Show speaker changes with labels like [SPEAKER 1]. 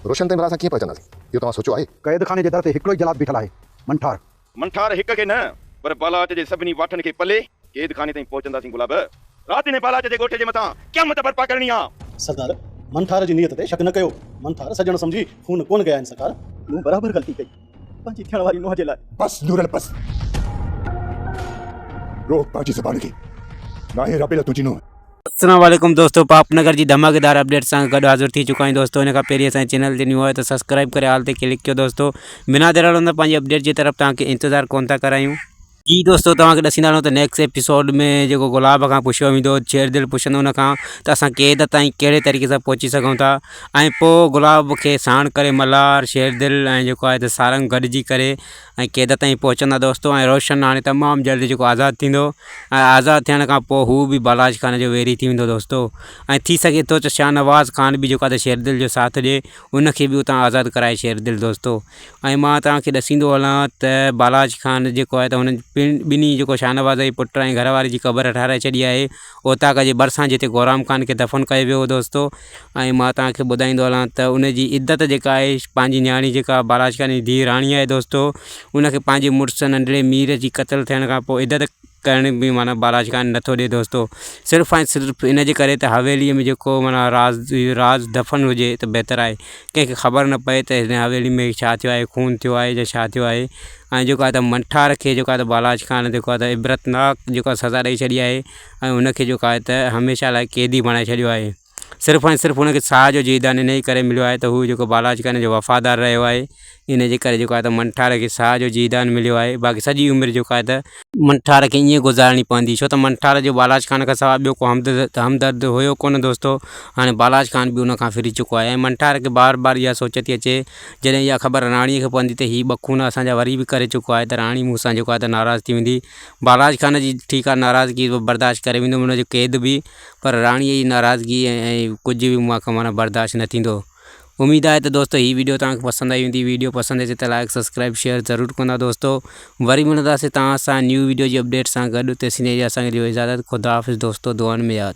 [SPEAKER 1] روشن تائين ڀلا اسان ڪيئن پهچنداسين؟ اهو توهان سوچيو آهي؟
[SPEAKER 2] قيد خاني جي در تي هڪڙو ئي جلاد بيٺل آهي، منٺار.
[SPEAKER 3] منٺار هڪ کي نه، پر بالاچ جي سڀني واٺن کي پلي قيد خاني تائين پهچنداسين گلاب. رات انهي بالاچ جي ڳوٺ جي مٿان قيامت برپا ڪرڻي آ.
[SPEAKER 4] سردار، منٺار جي نيت تي شڪ نه ڪيو. منٺار سڄڻ سمجهي خون ڪونه ڪيا آهن سرڪار. مون برابر غلطي ڪئي پنهنجي ٿيڻ واري نونهن جي لاء.
[SPEAKER 5] بس نورل بس. روڪ پنهنجي زبان کي. ناهي رابيل تنهنجي نونهن.
[SPEAKER 6] السلام عليڪم دوستو پاپ نگر جي ڌماڪيدار اپڊيٽ سان گڏ حاضر ٿي چڪا آهيون دوستو ان کان پهرين اسان چينل تي نيو آهيو ته سبسڪرائب ڪري آل تي ڪلڪ ڪيو دوستو بنا دير هلندا پنهنجي اپڊيٽ جي طرف توهان کي انتظار ڪون ٿا ڪرايون. جي دوستو توهان کي ڏسيندا هلون ته نيڪسٽ ايپيسوڊ ۾ جيڪو گلاب کان پڇيو ويندو شير دل پڇندو ان کان ته اسان قيد تائين ڪهڙي طريقي سان پهچي سگهون ٿا ۽ پوء گلاب کي ساڻ ڪري ملهار شير دل ۽ جيڪو آهي ته سارنگ گڏجي ڪري ۽ قيد تائين پهچندا دوستو ۽ روشن هاڻي تمام جلد جيڪو آزاد ٿيندو ۽ آزاد ٿيڻ کان پوء هو به بالاچ خان جو ويري ٿي ويندو دوستو ۽ ٿي سگهي ٿو ته شاهنواز خان به جيڪو آهي ته شيردل جو ساٿ ڏي ان کي به اتان آزاد ڪرائي شيردل دوستو ۽ مان توهان کي ڏسيندو هلان ته بالاچ خان جيڪو آهي ته هن ٻنهي جيڪو شاهنواز جي پٽ ۽ گهر واري جي قبر ٺاهرائي ڇڏي آهي اوطاق جي ڀرسان جتي گورام خان کي دفن ڪيو ويو هو دوستو ۽ مان توهان کي ٻڌائيندو هلان ته ان جي عدت جيڪا آهي پنهنجي نياڻي جيڪا بالاچ خان جي ڌيء راڻي آهي دوستو ان کي پنهنجي مڙس ننڍڙي مير جي قتل ٿيڻ کان پوء عدت ڪرڻ به معنيٰ بالاچ خان نٿو ڏي دوستو صرف ۽ صرف ان جي ڪري ته حويلي ۾ جيڪو معنيٰ راز راز دفن هجي ته بهتر آهي ڪنهن کي خبر نه پئي ته هن حويلي ۾ ڇا ٿيو آهي خون ٿيو آهي يا ڇا ٿيو آهي ۽ جيڪو آهي ته منٺار کي جيڪو آهي ته بالاچ خان جيڪو آهي ته عبرتناڪ جيڪو آهي سزا ڏئي ڇڏي آهي ۽ ان کي جيڪو آهي ته هميشه لاء قيدي بڻائي ڇڏيو آهي صرف ۽ صرف ان کي ساهه جو جيئدان انهيء ڪري مليو آهي ته هو جيڪو بالاچ خان جو وفادار رهيو آهي ان جي ڪري جيڪو آهي ته منٺار کي ساهه جو جيئدان مليو آهي باقي سڄي عمر جيڪو آهي ته منٺار کي ائين گذارڻي پوندي ڇو ته منٺار جو بالاچ خان کان سواء ٻيو ڪو همدرد هيو ڪونه دوستو هاڻي بالاچ خان به ان کان ڦري چڪو آهي ۽ منٺار کي بار بار اها سوچ ٿي اچي جڏهن اها خبر راڻيء کي پوندي ته هي ٻه خون اسان جا وري به ڪري چڪو آهي ته راڻي مون سان جيڪو آهي ته ناراض ٿي ويندي بالاچ خان جي ٺيڪ آهي ناراضگي برداشت ڪري ويندم ان جو قيد به پر راڻيء جي ناراضگي ۽ ڪجهه به مون کان معنيٰ برداشت نه ٿيندو. اميد آهي ته دوستو هي ويڊيو توهان کي پسند آئي هوندي ويڊيو پسند اچي ته لائڪ سبسڪرائب شيئر ضرور ڪندا دوستو وري ملنداسين توهان سان نيو ويڊيو جي اپڊيٽ سان گڏ تيسين اسان کي ڏيو اجازت خدا حافظ دوستو دعائن ۾ ياد.